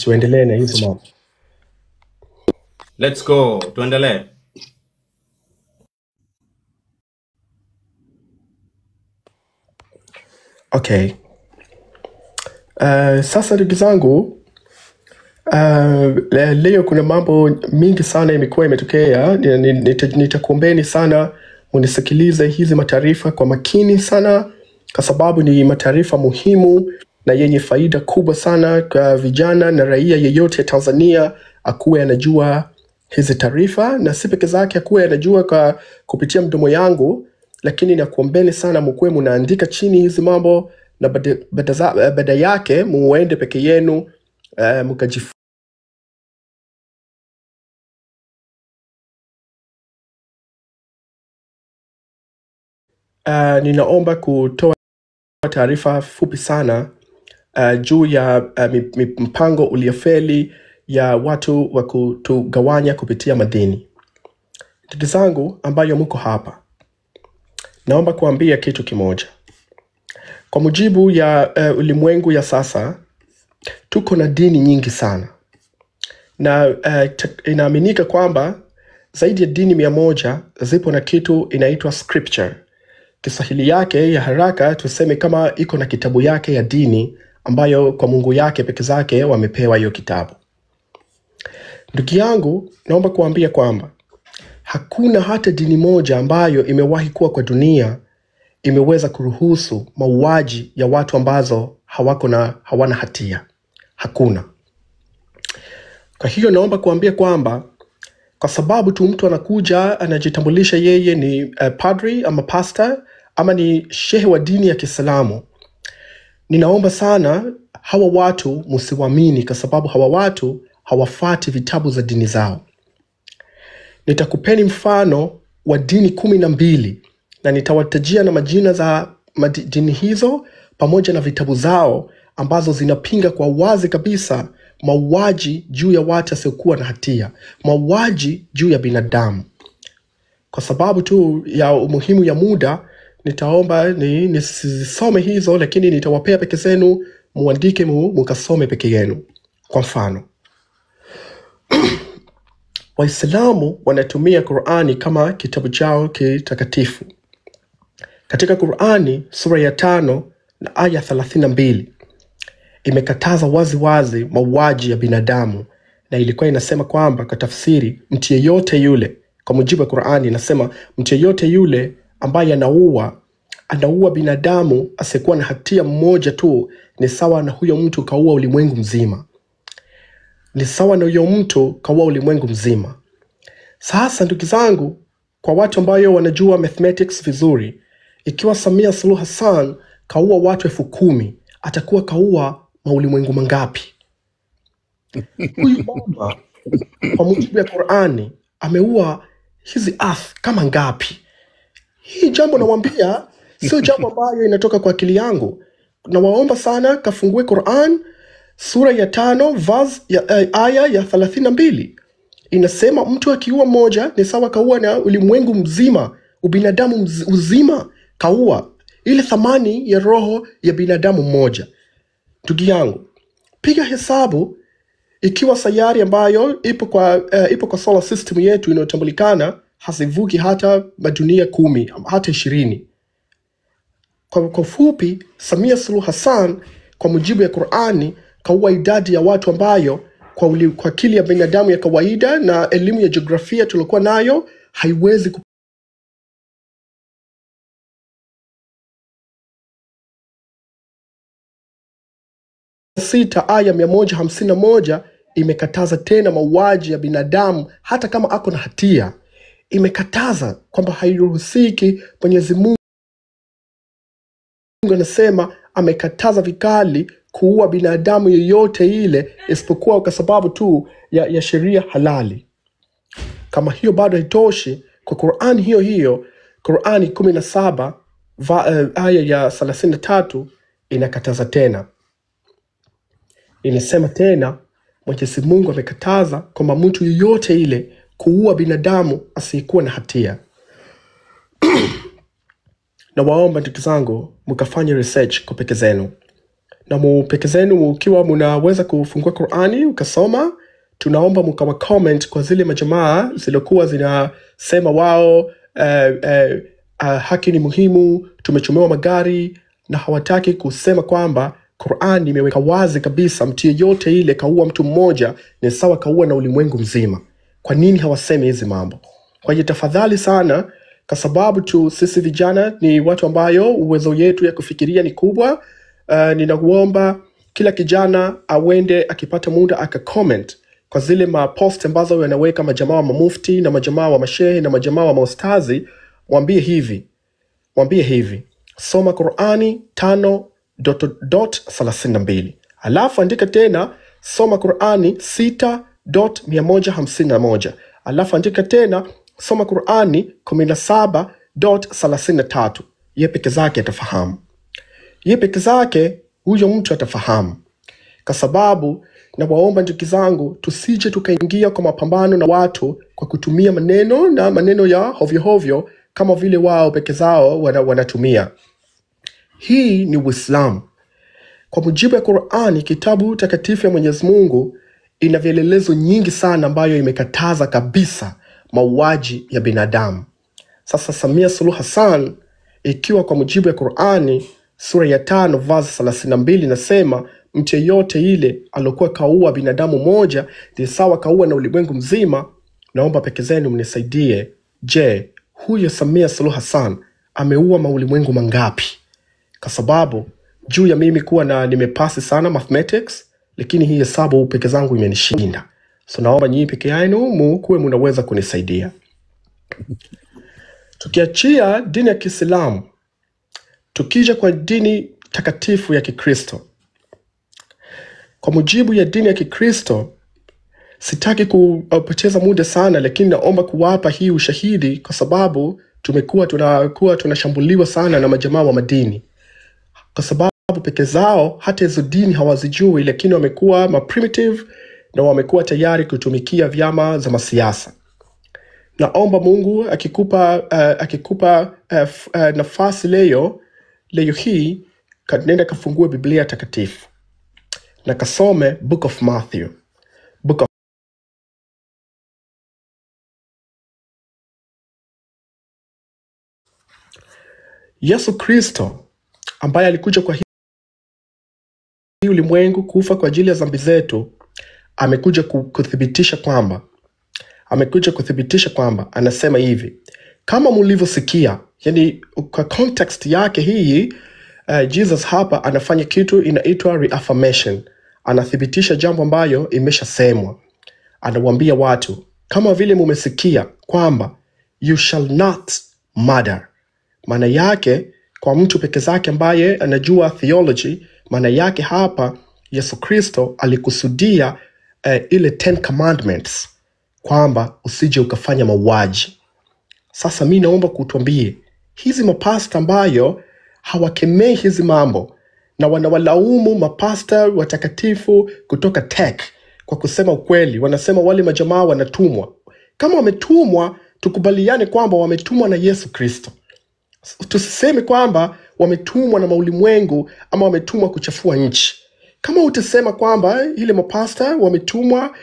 Tuendelee na hizo mambo. Let's go, tuendelee. Okay. Sasa ndugu zangu, leo kuna mambo mingi sana imekuwa imetokea. Nitakuombeni sana munisikilize hizi mataarifa kwa makini sana, kwa sababu ni mataarifa muhimu na yenye faida kubwa sana kwa vijana na raia yeyote ya Tanzania akuwe anajua hizi taarifa, na si peke zake akuwe anajua kwa kupitia mdomo yangu, lakini nakuombeni sana mkuwe munaandika chini hizi mambo na baada yake muende peke yenu mkajifunze. Ninaomba kutoa taarifa fupi sana juu ya mpango uliofeli ya watu wa kutugawanya kupitia madini. Ndugu zangu ambayo mko hapa, naomba kuambia kitu kimoja. Kwa mujibu ya ulimwengu ya sasa, tuko na dini nyingi sana. Na inaaminika kwamba zaidi ya dini 100 zipo na kitu inaitwa scripture. Kiswahili yake ya haraka tuseme kama iko na kitabu yake ya dini ambayo kwa Mungu yake peke zake wamepewa hiyo kitabu. Ndugu yangu, naomba kuambia kwamba hakuna hata dini moja ambayo imewahi kuwa kwa dunia imeweza kuruhusu mauaji ya watu ambazo hawako na hawana hatia. Hakuna. Kwa hiyo naomba kuambia kwamba kwa sababu tu mtu anakuja anajitambulisha yeye ni padri ama pastor ama ni shehe wa dini ya Kiislamu, ninaomba sana hawa watu msiwaamini, kwa sababu hawa watu hawafati vitabu za dini zao. Nitakupeni mfano wa dini 12 na nitawatajia na majina za dini hizo pamoja na vitabu zao ambazo zinapinga kwa wazi kabisa mauaji juu ya watu wasiokuwa na hatia, mauaji juu ya binadamu. Kwa sababu tu ya umuhimu ya muda, nitaomba nisisome hizo, lakini nitawapea peke zenu muandike mukasome peke yenu. Kwa mfano, Waislamu wanatumia Qur'ani kama kitabu chao kitakatifu. Katika Qur'ani sura ya 5 na aya 32 imekataza wazi wazi mauaji ya binadamu, na ilikuwa inasema kwamba kwa tafsiri, mtu yeyote yule, kwa mujibu wa Qur'ani inasema mtu yeyote yule ambaye anaua binadamu asiyekuwa na hatia mmoja tu, ni sawa na huyo mtu kaua ulimwengu mzima. Ni sawa na huyo mtu kaua ulimwengu mzima. Sasa ndugu zangu, kwa watu ambayo wanajua mathematics vizuri, ikiwa Samia Suluhu Hassan kaua watu 10,000, atakuwa kaua maulimwengu mangapi? Huyu mama kwa mujibu ya Qur'ani ameua hizi earth kama ngapi? Hii jambo nawaambia sio jambo ambayo inatoka kwa akili yangu. Nawaomba sana kafungue Qur'an sura ya 5 verse ya aya ya 32. Inasema mtu akiua mmoja ni sawa kaua na ulimwengu mzima, ubinadamu uzima kaua, ile thamani ya roho ya binadamu mmoja. Ndugu yangu, piga hesabu ikiwa sayari ambayo ipo kwa solar system yetu inayotambulikana hazivuki hata madunia 10 hata 20. Kwa ufupi, Samia Suluhu Hassan kwa mujibu ya Qur'ani kaua idadi ya watu ambayo kwa akili ya binadamu ya kawaida na elimu ya jiografia tulikuwa nayo haiwezi 6 aya 151 imekataza tena mauaji ya binadamu hata kama ako na hatia. Imekataza kwamba hairuhusiki. Mwenyezi Mungu anasema amekataza vikali kuua binadamu yoyote ile isipokuwa kwa sababu tu ya sheria halali. Kama hiyo bado haitoshi, kwa Qur'an hiyo hiyo, Qur'ani 17 aya ya 33 inakataza tena. Inasema tena Mwenyezi Mungu amekataza kwamba mtu yoyote ile kuua binadamu asiyekuwa na hatia. Na waomba ndugu zangu mkafanye research kwa peke zenu. Na mupeke zenu mukiwa munaweza kufungua Qurani ukasoma, tunaomba mukawa comment kwa zile majamaa zilizokuwa zinasema wao haki ni muhimu, tumechomewa magari, na hawataki kusema kwamba Qurani imeweka wazi kabisa mtu yeyote ile kaua mtu mmoja ni sawa kaua na ulimwengu mzima. Kwa nini hawasemi hizi mambo? Kwa hiyo tafadhali sana, kwa sababu tu sisi vijana ni watu ambayo uwezo yetu ya kufikiria ni kubwa. Ninakuomba kila kijana awende akipata muda aka comment kwa zile mapost ambazo wanaweka majamaa wa mamufti na majamaa wa mashehe na majamaa wa maustazi, mwambie hivi, mwambie hivi, soma Qurani 5.32, alafu andika tena soma Qurani 6.151, alafu andika tena soma Qurani 17.33. Ye peke zake atafahamu, ye peke zake huyo mtu atafahamu. Kwa sababu nawaomba ndugu zangu, tusije tukaingia kwa mapambano na watu kwa kutumia maneno na maneno ya hovyo hovyo kama vile wao peke zao wanatumia. Hii ni Uislamu. Kwa mujibu ya Qur'ani, kitabu takatifu ya Mwenyezi Mungu, ina vielelezo nyingi sana ambayo imekataza kabisa mauaji ya binadamu. Sasa Samia Suluhu Hassan, ikiwa kwa mujibu ya Qur'ani sura ya 5 verse 32 inasema mtu yeyote ile alokuwa kaua binadamu moja ni sawa kaua na ulimwengu mzima, naomba peke zenu mnisaidie. Je, huyo Samia Suluhu Hassan ameua maulimwengu mangapi? Kwa sababu juu ya mimi kuwa na nimepasi sana mathematics, lakini hii hesabu peke zangu imenishinda. So naomba nyinyi peke yenu mukuwe munaweza kunisaidia. Tukiachia dini ya Kiislamu, tukija kwa dini takatifu ya Kikristo. Kwa mujibu ya dini ya Kikristo, sitaki kupoteza muda sana, lakini naomba kuwapa hii ushahidi kwa sababu tumekuwa tunakuwa tunashambuliwa sana na majamaa wa madini, kwa sababu peke zao hata hizo dini hawazijui, lakini wamekuwa ma primitive na wamekuwa tayari kutumikia vyama za masiasa. Naomba Mungu akikupa nafasi leo hii, nenda kafungue Biblia takatifu na kasome Book of Matthew. Book of Yesu Kristo ambaye alikuja kwa hii ulimwengu kufa kwa ajili ya dhambi zetu, amekuja kuthibitisha kwamba anasema hivi, kama mlivyosikia. Yani kwa context yake hii, Jesus hapa anafanya kitu inaitwa reaffirmation. Anathibitisha jambo ambayo imeshasemwa. Anawaambia watu, kama vile mumesikia kwamba you shall not murder. Maana yake kwa mtu peke zake ambaye anajua theology, maana yake hapa Yesu Kristo alikusudia ile 10 commandments kwamba usije ukafanya mauaji. Sasa mi naomba kutuambie hizi mapasta ambayo hawakemei hizi mambo na wanawalaumu mapasta watakatifu kutoka tech kwa kusema ukweli, wanasema wale majamaa wanatumwa. Kama wametumwa, tukubaliane kwamba wametumwa na Yesu Kristo. Tusiseme kwamba wametumwa na maulimwengu ama wametumwa kuchafua nchi. Kama utasema kwamba ile mapasta wametumwa